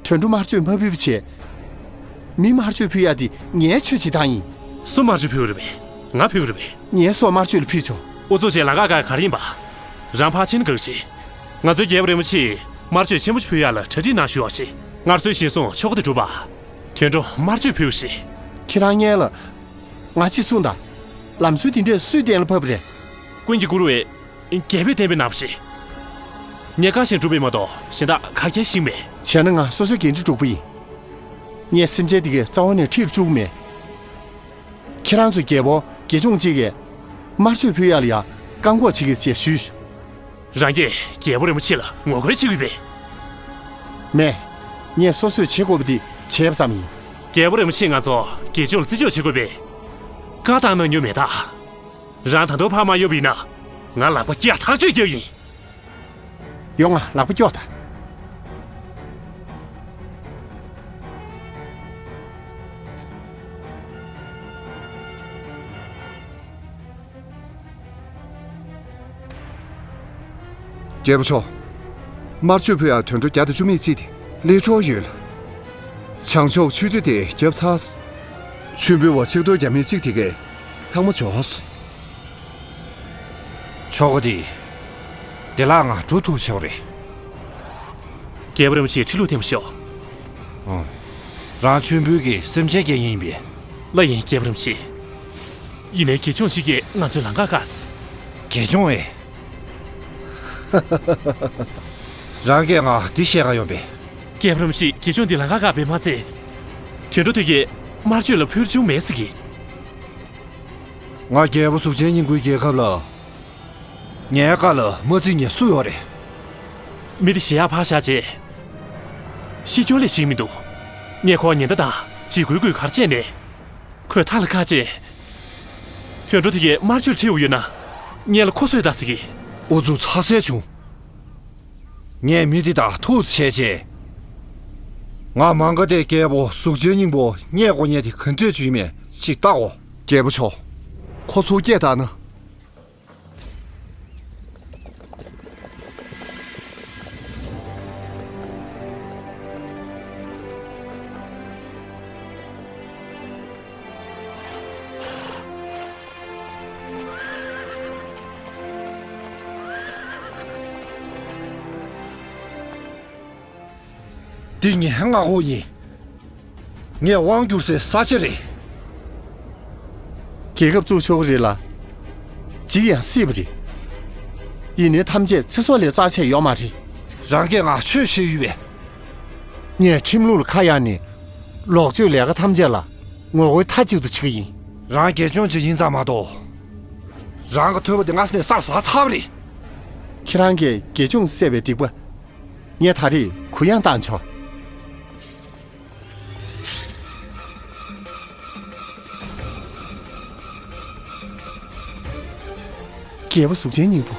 དུད་འགྲོ་དམར་མཆོད་མ་ཕུལ་བ་བྱས། མི་དམར་མཆོད་ཕུལ་ཡག་དེ་ངའི་ཆོས་བྱེད་སྟངས་ཡིན། སུ་དམར་མཆོད་ཕུལ་བ་རེད་པས། ང་ཕུལ་བ་རེད་པས། ངའི་སྲོག་དམར་མཆོད་ལ་ཕུལ་ཆོག་ཨུ་ཚུགས་བྱས་ལམ་ཁ་བཀག་ག་རེ་ཡིན་པ། རང་ཕར་ཕྱིན་དགོས་ཤིག་ང་ཚོའི་རྒྱལ་པོ་རིན་པོ་ཆེས་དམར་མཆོད་ཆེན་པོ་ཞིག་ཕུལ་ཡག་ལ་གྲ་སྒྲིག་གནང་ཞུ་བ་ཞིག་སྔར་སྲོལ་བཞིན་སྲུང་ཆོག་གི་དེ་སྒྲུབ་པ། དུད་འགྲོ་དམར་མཆོད་ཕུལ་ཞིག་ཁྱེད་རང་སྔོན་ལ། ང་ཅིག་གསུངས་དང་། ལམ་སྲོལ་དེ་འདྲས་སུས་གཏན་ལ་ཕབ་པ་རེད། ཀུན་གྱིས་བཀུར་བའི། རྒྱལ་པོས་བསྟན་པའི་ནང་བཞིན། ངས་བཀའ་བཞིན་སྒྲུབ་པས་མ་གཏོགས་གཞན་དག་ག་གེ་ཤེས་མེད། བྱས་ན་ང་སོ་སོའི་འགན་འཁྲི་སྒྲུབ་པ་ཡིན། ངས་སེམས་ཅན་དེ་གའི་རྩ་བ་ནས་ཁྲིད་བཅུག་མེད། ཁྱེད་རང་ཚོ་རྒྱལ་པོ་དགེ་སྦྱོང་གཅིག་གིས་དམར་མཆོད་ཕུལ་ཡག་ལ་ཡང་བཀག་འགོག་བྱེད་ཀྱི་ཅེས་ཞུས། རང་གིས་རྒྱལ་པོ་རིན་པོ་ཆེ་ལ་ངོ་རྒོལ་བྱེད་ཀྱི་ཡོད་པས། མེད། ངས་སོ་སོས་བྱེད་དགོས་པ་དེ་བྱས་པ་ཙམ་ཡིན། རྒྱལ་པོ་རིན་པོ་ཆེས་ང་ཚོ་དགེ་སྦྱོང་ལ་བརྩི་འཇོག་བྱེད་དགོས་པས། བཀའ་བཏང་གནང་མྱོང་མེད་ད། རང་ད་དུང་ཕར་མ་གཡོལ་བ་ཡིན་ན། ང་ལག་པ་བཀྱག་ཐག་ཆོད་རྒྱག་ཡིན། ཡོང་ང་ལག་པ་ཀྱོག་དང་། རྒྱལ་པོ་མཆོག་དམར་མཆོད་ཕུལ་ཡག་དུད་འགྲོ་བརྒྱ་དང་བཅུ་མེད་གཅིག་དེ་ལས་འཕྲོ་ཡོད་ལ། བྱང་ཕྱོགས་ཆོས་ཁྲི་དེ་བརྒྱབ་ཚར་སོང་། མཆོད་འབུལ་བ་ཆིག་སྟོང་བརྒྱ་མེད་གཅིག་དེ་གས་ཚང་མ་འབྱོར་སོང་། ཆོག་གི་དེ། དེ་ལ་ང་འགྲོ་ཐུབ་ཆོག་རེད། རྒྱལ་པོ་རིན་པོ་ཆེའི་ཁྲི་ལུགས་འཐེན་པ་ཤོག་ཨོ། རང་མཆོད་འབུལ་གྱི་སེམས་ཅན་སྐྱེལ་མཁན་ཡིན་པས། ལགས་ཡིན་རྒྱལ་པོ་རིན་པོ་ཆེ། ཡིན་ནའི་དགེ་སྦྱོང་ཞིག་གིས་ང་ཚོའི་ལམ་ཁ་བཀག་སོང་། དགེ་སྦྱོང་ཨེ། རང་གིས་ང་འདི་བཤད་ག་ཡོང་པས། རྒྱལ་པོ་རིན་པོ་ཆེས་དགེ་སྦྱོང་འདི་ལམ་ཁ་བཀག་པས་མ་ཚད། དུད་འགྲོ་དེ་གས་དམར་མཆོད་ལ་ཕུལ་བཅུག་མེད་ཟེར་གི། ང་རྒྱལ་པོ་གཟུགས་ཅན་སྙིང་པོའི་རྒྱལ་ཁབ་ལ། ངའི་བཀའ་ལ་མ་བརྩི་མཁན་སུ་ཡོད་རེད། མི་དེ་ཞེ་ཡག་ཕར་བཞག་རྗེས། ཤི་སྐྱོ་ལས་ཤིག་མི་འདུག་ངས་ཁོ་ཉེན་བརྡ་དང་འཇིགས་སྐུལ་སྐུལ་ག་རེ་བྱས་ནས། ཁོས་མཐའ་ལ་བཀག་རྗེས། དུད་འགྲོ་དེ་གས་དམར་མཆོད་ཁྲིད་འོ་ཡོད་ན། ངས་ལ་ཁོ་གསོད་ད་ཟེར་གི། ཨུ་ཚུགས་ཚ་ཟེར་བྱུང་། ངས་མི་འདི་དང་ཐུག་བྱས་རྗེས། ང་མང་ག་དེ་རྒྱལ་པོ་གཟུགས་ཅན་སྙིང་པོ་རྙེད་དགོས་མཁན་དེ་ག་འདྲས་བྱུང་ཡིན་མིན་ཅིག་བལྟའོ། རྒྱལ་པོ་མཆོག་ཁོ་ཚུར་སྐྱེལ་བཏང་ན། འདི་ངའི་མངའ་འོག་ཡིན། ངས་དབང་བསྒྱུར་སའི་ས་ཆ་རེད། རྒྱལ་ཁབ་བཙུགས་ཆོག་གི་རེད་ལ། འཇིག་ཡང་སྲིད་པ་རེད། ཡིན་ནའི་ཐམས་ཅད་ཚེ་སྲོག་ལས་རྩ་ཆེ་ཡོད་མ་རེད། རང་གིས་ང་ཆོས་བཤད་ཡོད་པས། ངས་ཁྲིམས་ལུགས་ལ་ཁ་གཡར་ནས། ལོག་སྤྱོད་ལས་ཀ་ཐམས་ཅད་ལ་ངོ་རྒོལ་མཐའ་གཅིག་ཏུ་བྱེད་ཀྱི་ཡིན། རང་དགེ་སྦྱོང་ཅིག་ཡིན་ཙང་མ་གཏོགས། རང་གི་ཐོས་པ་དེ་སྔ་ས་ནས་བསགས་ཚར་བ་རེད། ཁྱེད་རང་གིས་དགེ་སྦྱོང་བསད་པའི་སྡིག་པ། ངས་ད་རེས་གུ་ཡངས་བཏང་ཆོག་རྒྱལ་པོ་གཟུགས་ཅན་སྙིང་པོ།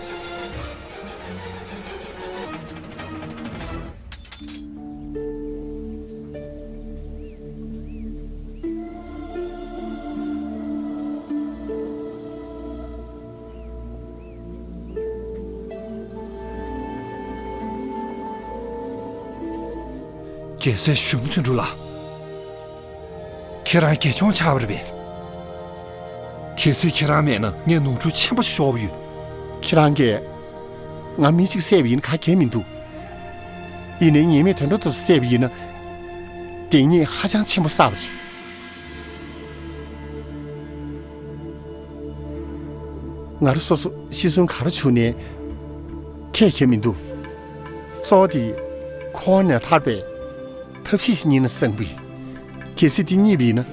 རྒྱལ་སྲས་གཞོན་ནུ་དོན་གྲུབ་ལགས། ཁྱེད་རང་དགེ་སྦྱོང་ཆགས་པ་རེད་པས། གལ་སྲིད་ཁྱེད་རང་མེད་ན་ངས་ནོར་འཁྲུལ་ཆེན་པོ་ཞིག་ཤོར་བ་ཡོད། ཁྱེད་རང་གིས་ང་མི་གཅིག་བསད་པ་ཡིན་ག་གེ་མི་འདུག་ཡིན་ནའི་ཉེས་མེད་དོན་འགྲུབ་དེ་ཚོ་བསད་པ་ཡིན་ན། དེ་ཉིད་ཧ་ཅང་ཆེན་པོ་བསགས་པ་རེད། ང་རང་སོ་སོ་ཤི་གསོན་ག་རེ་བྱུང་ནའི་ཁྱད་ཁྱད་མི་འདུག། གཙོ་བོ་དེ་ཁོ་བོ་ནས་ཐར་པའི་ཐབས་ཤེས་ཤིག་རྙེད་ན་བསམ་གི། གལ་སྲིད་དེ་རྙེད་པ་ཡིན་ན།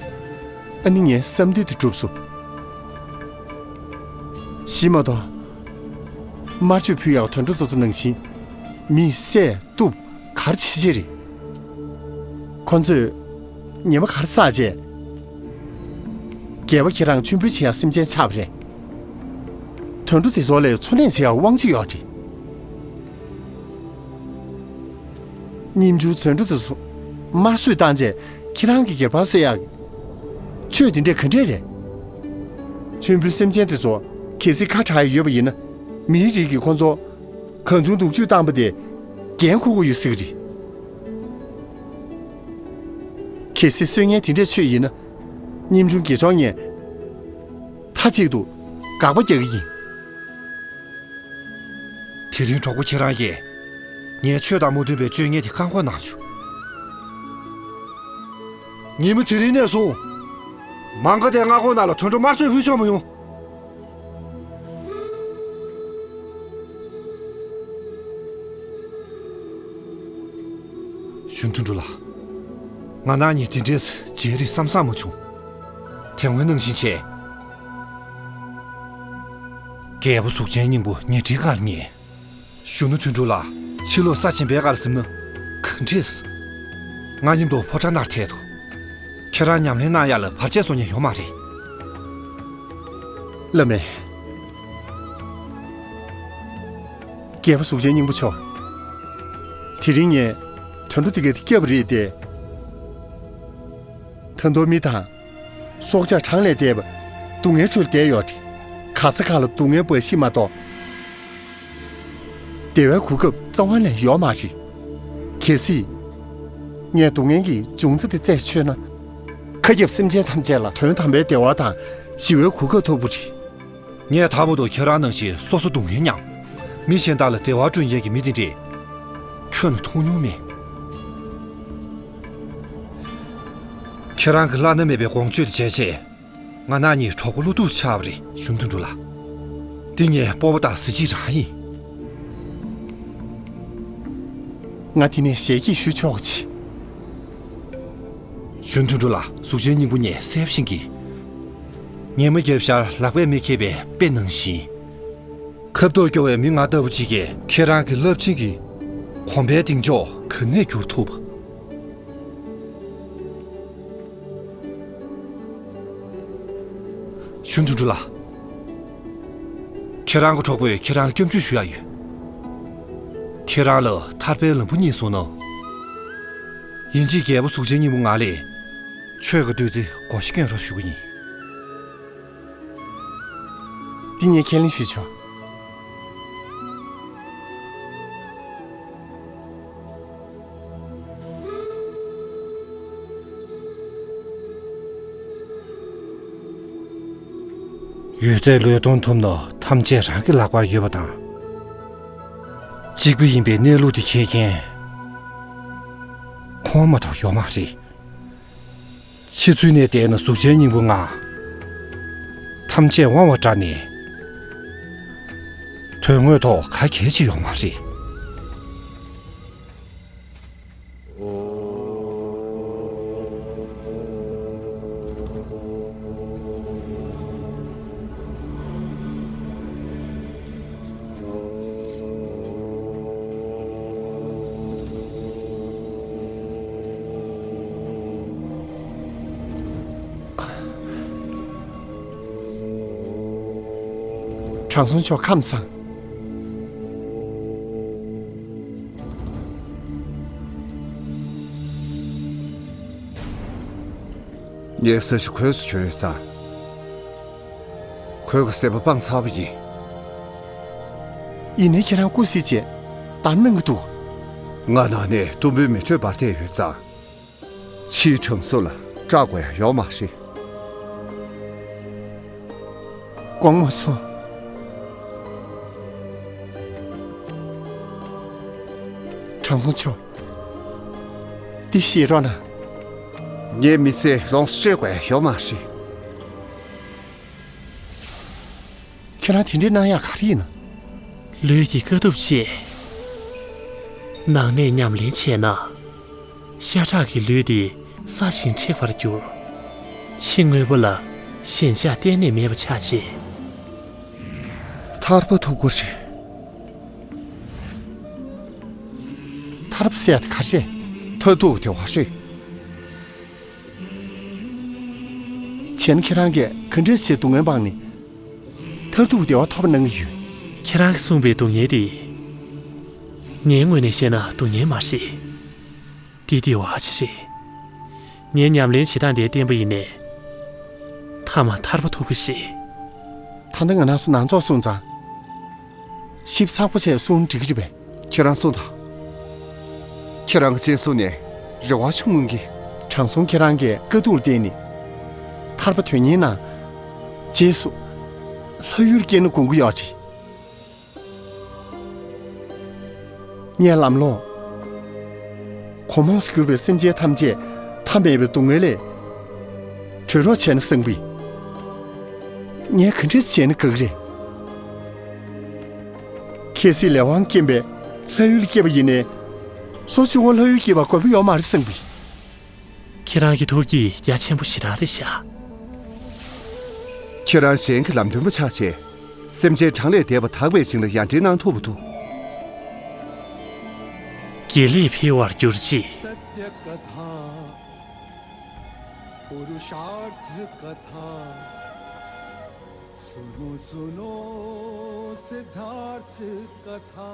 ཨ་ནི་ངའི་བསམ་འདུན་དེ་འགྲུབ་སོང་། གཞི་མ་གཏོགས། དམར་མཆོད་ཕུལ་ཡག་དོན་འགྲུབ་དེ་ཚོ་ནང་བཞིན་མི་བསད་གཏུབ་ག་རེ་བྱེད་བྱེད་རེད། ཁོ་ཚོས་ཉེས་པ་ག་རེ་བསགས་བྱས། རྒྱལ་པོ་ཁྱེད་རང་མཆོད་འབུལ་བྱེད་ཡག་སེམས་ཅན་ཆགས་པ་རེད། དོན་འགྲུབ་དེ་ཚོ་ལ་འཚོ་གནས་བྱེད་ཡག་དབང་ཆ་ཡོད་རེད། སྙིང་རྗེ་དོན་འགྲུབ་དེ་ཚོ་དམར་གསོད་བཏང་རྗེས་ཁྱེད་རང་གི་སྒེར་པར་གསོད་ཡག་ཆོས་དེ་འདྲས་ག་འདྲས་རེད། མཆོད་འབུལ་སེམས་ཅན་དེ་ཚོ་གལ་སྲིད་ཁ་གྲག་ཡག་ཡོད་པ་ཡིན་ན། མིའི་རིགས་ཀྱིས་ཁོ་ཚོ་གང་བྱུང་སྡུག་སྦྱོང་བཏང་པ་དེ་འགན་འཁུར་དགོས་ཡོད་ཟེར་གི་རེད། གལ་སྲིད་གསོད་མཁན་དེ་འདྲས་ཆོས་ཡིན་ན། སྙེམ་ཆུང་དགེ་སྦྱོང་ངས་མཐའ་གཅིག་ཏུ་དགག་པ་རྒྱག་གི་ཡིན། དེ་རིང་གྲོགས་པོ་ཁྱེད་རང་གིས་ངའི་ཆོས་དང་མི་མཐུན་པའི་སྤྱོད་ངན་དེ་བཀག་འགོག་གནང་བྱུང་། ཉིན་མོ་དེ་རིང་ནས་བཟུང་། མ་འགག་དེ་སྔ་དགོང་ནང་ལ་དོན་གྲུབ་དམར་མཆོད་ཕུལ་ཆོག་མི་ཡོང་། གཞོན་དོན་གྲུབ་ལགས། ང་རང་གཉིས་དེ་འདྲས་མཇལ་རེས་བསམ་བསམ་མ་བྱུང་། དེ་སྔོན་ནང་བཞིན་བྱས། རྒྱལ་པོ་གཟུགས་ཅན་སྙིང་པོ་ཉལ་ཁྲིའི་ཁར་རྙེད། གཞོན་ནུ་དོན་གྲུབ་ལགས། ཕྱི་ལོགས་ས་ཆེན་པོའི་ཁར་ཟིན་ན་ག་འདྲས། ང་མཉམ་དུ་ཕོ་བྲང་ནང་ཐད་དོ། ཁྱེད་རང་ཉམས་ལེན་གནང་ཡག་ལ་བར་ཆད་བཟོ་མཁན་ཡོད་མ་རེད། བླ་མས། རྒྱལ་པོ་གཟུགས་ཅན་སྙིང་པོ་མཆོག། དེ་རིང་ངས་དོན་འགྲུབ་དེ་ག་དེ་བསྐྱབས་པ་རེད་དེ། ད་དུང་མི་དང་། སྲོག་ཆགས་གྲངས་ལས་འདས་པ་སྡུག་བསྔལ་ཁྲོད་བསྡད་ཡོད་རེད། ག་ས་ག་ལ་སྡུག་བསྔལ་འབའ་ཞིག་མ་གཏོགས། བདེ་བའི་གོ་སྐབས་རྩ་བ་ནས་ཡོད་མ་རེད། གལ་སྲིད། ངས་སྡུག་བསྔལ་གྱི་འབྱུང་རྩ་དེ་རྩད་ཆོད་ན། མཁའ་ཁྱབ་སེམས་ཅན་ཐམས་ཅད་ལ་དོན་དམ་པའི་བདེ་བ་དང་ཞི་བའི་གོ་སྐབས་ཐོབ་པ་རེད། ངས་ད་བར་དུ་ཁྱེད་རང་ནང་བཞིན་སོ་སོ་སྡུག་བསྔལ་མྱངས། མི་གཞན་དག་ལ་བདེ་བ་བསྐྲུན་མཁན་གྱི་མི་དེ་འདྲས་ཁྱོན་ནས་མཐོང་མྱོང་མེད། ཁྱེད་རང་གི་བླ་ན་མེད་པའི་དགོངས་སྤྱོད་དེ་བྱས་རྗེས། ང་རང་གཉིས་གྲོགས་པོ་བློ་ཐུག་ཆགས་པ་རེད། གཞོན་དོན་གྲུབ་ལགས། འདི་ངའི་སྤོབས་པ་དང་གཟི་བརྗིད་རང་ཡིན། ང་འདི་ནས་ཞལ་གྱིས་ཞུ་ཆོག་གི། གཞོན་དོན་གྲུབ་ལགས། གཟུགས་ཅན་སྙིང་པོ་ངས་གསལ་པོ་ཤེས་ཀྱི། ངན་མ་བརྒྱབ་ཤར་ལག་པས་མི་ཁེབས་པའི་དཔེ་ནང་བཞིན། ཁ་མདོག་སྐྱོ་བའི་མི་ང་ལྟ་བུ་ཅིག་གིས་ཁྱེད་རང་གི་རླབས་ཆེན་གྱི་གོམ་པའི་གདེང་འཇོག་ག་ནས་བསྒྱུར་ཐུབ། གཞོན་དོན་གྲུབ་ལགས། ཁྱེད་རང་གི་གྲོགས་པོས་ཁྱེད་རང་ལ་སྐྱབས་འཇུག་ཞུ་ཡག་ཡོད། ཁྱེད་རང་ལ་ཐར་པའི་ལམ་བུ་རྙེད་སོང་ན། ཡིན་གཅིག་རྒྱལ་པོ་གཟུགས་ཅན་སྙིང་པོ་ང་ལས་ཆོས་ཀྱི་བདུད་རྩི་བགོ་བཤའ་བསྐྱོན་རོགས་ཞུ་གི་ཡིན། འདི་ངས་ཁས་ལེན་ཞུས་ཆོག། ཡོད་ཚད་བློས་གཏོང་ཐུབ་ན་ཐམས་ཅད་རང་གི་ལག་པར་ཡོད་པ་དང་། གཅིག་པུ་ཡིན་པའི་གནས་ལུགས་དེ་མཁྱེན་མཁན་ཁོང་མ་གཏོགས་ཡོད་མ་རེད། ཕྱི་ཚུལ་ནས་བལྟས་ན་གཟུགས་ཅན་སྙིང་པོ་ང་ཐམས་ཅད་དབང་བ་འདྲ་ནས། དོན་དངོས་ཐོག་ག་གལ་ཆེ་ཡོད་མ་རེད། དྲང་སྲོང་མཆོག་ཁམས་བཟང་། ངས་ས་གཞི་གོས་སུ་གྱོན་ཡོད་ཙང་། ཁོའི་གི་སྲེད་པ་སྤངས་ཚར་བ་ཡིན། ཡིན་ནའི་ཁྱེད་རང་སྐུ་གཟིགས་བྱས་ད་གནང་གི་འདུག། ང་ནང་ནས་གཏུམ་པོའི་མེ་དྲོད་འབར་བསྡད་ཡོད་ཙང་། ཕྱིའི་དྲང་སྲོང་ལ་སྐྲག་དགོས་ཡ་ཡོད་མ་རེད། དགོངས་མ་ཚོམས། དྲང་སྲོང་མཆོག། འདི་ཤེས་རོགས་གནང་། ངའི་མི་ཚེ་ལོངས་སུ་སྤྱོད་དགོས་ཡ་ཡོད་མ་རེད། ཁྱེད་རང་དེ་འདྲའི་གནང་ཡག་ག་རེ་ཡིན་ན། ལུས་ཀྱི་དཀའ་ཐུབ་ཆེ། ནང་ནས་ཉམས་ལེན་བྱས་ན། ཤ་ཁྲག་གི་ལུས་དེ་སྲ་ཞིང་མཁྲེགས་པར་འགྱུར། ཕྱི་དངོས་པོ་ལ་ཞེན་ཆགས་གཏན་ནས་མེད་པ་ཆགས་ཆེ། ཐར་པ་ཐུབ་དགོས་རེད། ཐར་པ་ཟེར་ཡ་དེ་ག་རེ་རེད། མཐར་ཐུག་བདེ་བ་རེད། བྱས་ན་ཁྱེད་རང་གིས་ག་འདྲས་བྱས་སྡུག་བསྔལ་སྤངས་ནས་མཐར་ཐུག་བདེ་བ་ཐོབ་པ་གནང་གི་ཡོད། ཁྱེད་རང་གིས་གསུངས་པའི་སྡུག་བསྔལ་དེ། ངའི་ངོས་ནས་བཤད་ན་སྡུག་བསྔལ་མ་རེད། དེ་བདེ་བ་ཅིག་རེད། ངས་ཉམས་ལེན་བྱེད་སྟངས་དེ་བསྟེན་པ་ཡིན་ནའི། མཐའ་མ་ཐར་པ་ཐོབ་ཀྱི་རེད། ད་ལྟ་ང་རང་ཚོ་ནང་ཚོགས་སོང་ཙང་། ཞིབ་ཚགས་པོ་བྱས་གསུང་འགྲིག་གི་རེད་པས། ཁྱེད་རང་གསུངས་དང་། ཁྱེད་རང་གི་སྤྱན་ཟུང་ནས་རེ་བ་ཞིག་མངོན་གྱི། དྲང་སྲོང་ཁྱེད་རང་གིས་དཀའ་སྡུག་ལ་བརྟེན་ནས་ཐར་པ་དོན་གཉེར་གནང་། རྗེས་སུ་ལྷ་ཡུལ་སྐྱེས་ན་དགོངས་ཀྱི་ཡོད་རེད། ངས་ལམ་ལོག་གོང་མོས་སུ་གྱུར་པའི་སེམས་ཅན་ཐམས་ཅད་མཐའ་མེད་པའི་སྡུག་བསྔལ་ལས་གྲོལ་རོགས་བྱས་ན་བསམ་གི། ངས་ག་འདྲས་བྱས་ན་དགའ་གི་རེད། གལ་སྲིད་ལས་དབང་རྐྱེན་པས་ལྷ་ཡུལ་སྐྱེས་པ་ཡིན་ནའི། སོ་སོ་ལྷ་ཡུལ་སྐྱེས་པ་དགོས་པ་ཡོད་མ་རེད་བསམ་གི། ཁྱེད་རང་གི་ཐུགས་ཀྱིས་རྒྱ་ཆེན་པོ་ཞེ་དྲག་རེད་ཤག་ཁྱེད་རང་གཞན་གྱི་ལམ་སྟོན་པ་ཆགས་བྱས། སེམས་ཅན་གྲངས་ལས་འདས་པ་དག་པའི་ཞིང་ལ་ཡར་འདྲེན་གནང་ཐུབ་པ་འདུག་དགེ་ལེགས་འཕེལ་བར་གྱུར་ཅིག सत्य कथा पुरुषार्थ कथा सुनो सुनो सिद्धार्थ कथा